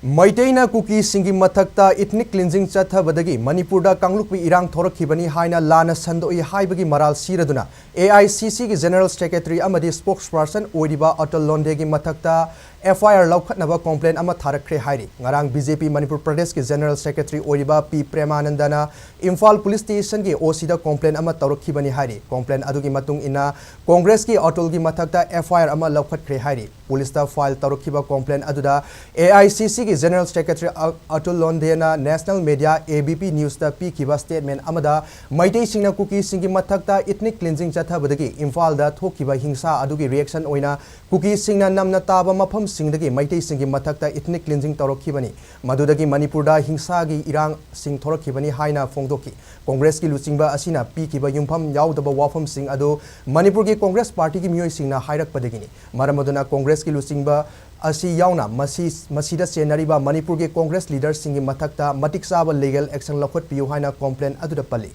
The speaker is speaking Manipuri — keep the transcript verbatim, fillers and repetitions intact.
ꯃꯩꯇꯩꯅ ꯀꯨꯀꯤꯁꯤꯡꯒꯤ ꯃꯊꯛꯇ ethnic cleansing ꯆꯠꯊꯕꯗꯒꯤ ꯃꯅꯤꯄꯨꯔꯗ ꯀꯥꯡꯂꯨꯞꯀꯤ ꯏꯔꯥꯡ ꯊꯣꯔꯛꯈꯤꯕꯅꯤ ꯍꯥꯏꯅ ꯂꯥꯟꯅ ꯁꯟꯗꯣꯛꯏ ꯍꯥꯏꯕꯒꯤ ꯃꯔꯥꯜ ꯁꯤꯔꯗꯨꯅ, A I C C ꯒꯤ General Secretary ꯑꯃꯗꯤ Spokesperson ꯑꯣꯏꯔꯤꯕ ꯑꯇꯨꯜ ꯂꯣꯟꯗꯦꯒꯤ ꯃꯊꯛꯇ F I R ꯂꯧꯈꯠꯅꯕ complaint ꯑꯃ ꯊꯥꯔꯛꯈ꯭ꯔꯦ ꯍꯥꯏꯔꯤ꯫ ꯉꯔꯥꯡ B J P ꯃꯅꯤꯄꯨꯔ ꯄ꯭ꯔꯗꯦꯁꯀꯤ General Secretary ꯑꯣꯏꯔꯤꯕ P ꯄ꯭ꯔꯦꯃꯥꯅꯟꯗꯅ ꯏꯝꯐꯥꯜ Police Station ꯒꯤ O C ꯗ complaint ꯑꯃ ꯇꯧꯔꯛꯈꯤꯕꯅꯤ ꯍꯥꯏꯔꯤ꯫ Complaint ꯑꯗꯨꯒꯤ ꯃꯇꯨꯡ ꯏꯟꯅ Congress ꯀꯤ ꯑꯇꯨꯜꯒꯤ ꯃꯊꯛꯇ F I R ꯑꯃ ꯂꯧꯈꯠꯈ꯭ꯔꯦ ꯍꯥꯏꯔꯤ꯫ Police ꯇ file ꯇꯧꯔꯛꯈꯤꯕ complaint ꯑꯗꯨꯗ A I C C ꯒꯤ General Secretary ꯑ-, Atul ꯂꯣꯟꯗꯦꯅ National Media A B P News ꯇ ꯄꯤꯈꯤꯕ statement ꯑꯃꯗ ꯃꯩꯇꯩꯁꯤꯡꯅ ꯀꯨꯀꯤꯁꯤꯡꯒꯤ ꯃꯊꯛꯇ ethnic cleansing ꯆꯠꯊꯕꯗꯒꯤ ꯏꯝꯐꯥꯜꯗ ꯊꯣꯛꯈꯤꯕ ꯍꯤꯡꯁꯥ ꯑꯗꯨꯒꯤ reaction ꯑꯣꯏꯅ ꯀꯨꯀꯤꯁꯤꯡꯅ ꯅꯝꯅ ꯇꯥꯕ ꯃꯐꯝꯁꯤꯡꯗꯒꯤ ꯃꯩꯇꯩꯁꯤꯡꯒꯤ ꯃꯊꯛꯇ ethnic cleansing ꯇꯧꯔꯛꯈꯤꯕꯅꯤ꯫ ꯃꯗꯨꯗꯒꯤ ꯃꯅꯤꯄꯨꯔꯗ ꯍꯤꯡꯁꯥꯒꯤ ꯏꯔꯥꯡꯁꯤꯡ ꯊꯣꯔꯛꯈꯤꯕꯅꯤ ꯍꯥꯏꯅ ꯐꯣꯡꯗꯣꯛꯈꯤ꯫ Congress ꯀꯤ ꯂꯨꯆꯤꯡꯕ ꯑꯁꯤꯅ ꯄꯤꯈꯤꯕ ꯌꯨꯝꯐꯝ ꯌꯥꯎꯗꯕ ꯋꯥꯐꯝꯁꯤꯡ ꯑꯗꯨ ꯃꯅꯤꯄꯨꯔꯒꯤ Congress Party ꯒꯤ ꯃꯤꯑꯣꯏꯁꯤꯡꯅ ꯍꯥꯏꯔꯛꯄꯗꯒꯤꯅꯤ꯫ ꯃꯔꯝ ꯑꯗꯨꯅ Congress ꯀꯤ ꯂꯨꯆꯤꯡꯕ ꯑꯁꯤ ꯌꯥꯎꯅ ꯃꯁꯤ, ꯃꯁꯤꯗ ꯆꯦꯟꯅꯔꯤꯕ ꯃꯅꯤꯄꯨꯔꯒꯤ Congress leader ꯁꯤꯡꯒꯤ ꯃꯊꯛꯇ ꯃꯇꯤꯛ ꯆꯥꯕ legal action ꯂꯧꯈꯠꯄꯤꯌꯨ ꯍꯥꯏꯅ complaint ꯑꯗꯨꯗ ꯄꯜꯂꯤ꯫